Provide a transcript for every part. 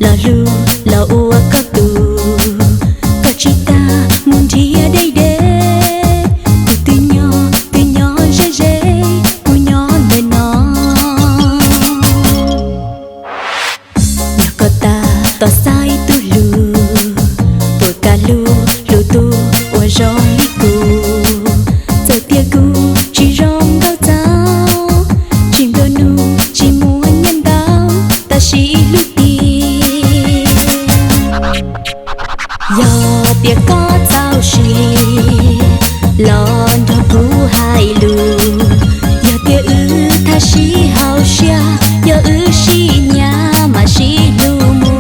Los hlub los ua koj tug, koj tsis tas mus nrhiav deb deb. Kuv twb nyob, twb nyob ze ze, kuv nyob ntawm no. Yog koj tag tom xaiv tus hlub, puas kam hlub hlub tus uas zoo li kuv? Txawm tias kuv tsis zoo nkauj txaus, tsis nplua nuj tsis muaj nyiaj ntau, tab sis hlub tiag. Yog tias koj txaus siab los nrog kuv hais lus, yog tias wb thab sib haum siab, yog wb sib nyiam mam sib hlub mus.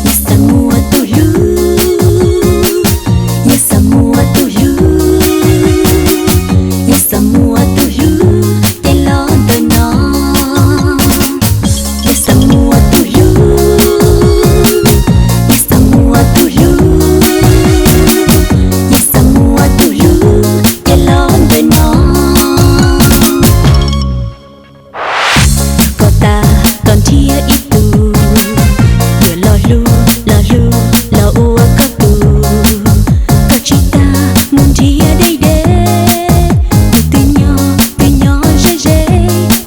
Yog xav muaj tus hlub, yog xav muaj tus hlub, yog xav muaj tus hlub ces los ntawm no. Yog xav muaj tus hlub, yog xav muaj tus hlub, yog xav muaj tus hlub ces los ntawm no. Yog koj tag koj nrhiav ib tug, yuav los hlub los hlub los ua koj tug, koj tsis tas mus nrhiav deb deb. Kuv twb nyob, twb nyob ze ze,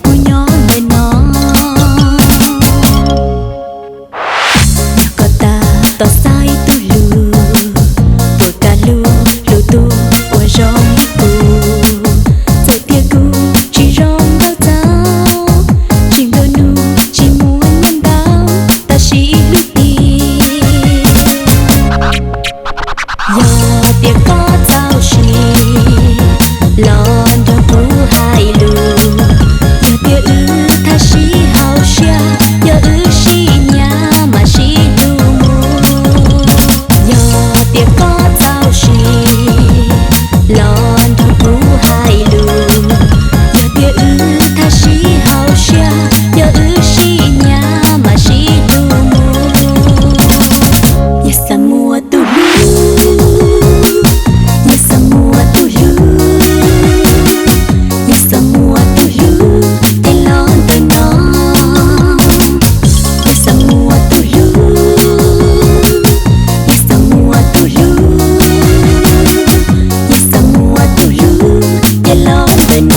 kuv nyob ntawm no. Yog koj tag tom xaiv tus hlub, puas kam hlub hlub tus uas zoo li kuv? Txawm tias kuv tsis zoo nkauj txaus, tsis nplua nuj tsis muaj nyiaj ntau, tab sis hlub tiag. Yog tias koj txaus siab los nrog kuv hais lus, yog tias wb thab sib haum siab, yog wb sib nyiam mam sib hlub mus. Yog tias koj txaus siab los nrog kuv hais lus, yog tias wb thab sib haum siab, yog wb sib nyiam mam sib hlub mus. Yog xav muaj tus hlub, yog xav muaj tus hlub, yog xav muaj tus hlub ces los ntawm no. Yog xav muaj tus hlub, yog xav muaj tus hlub, yog xav muaj tus hlub ces los ntawm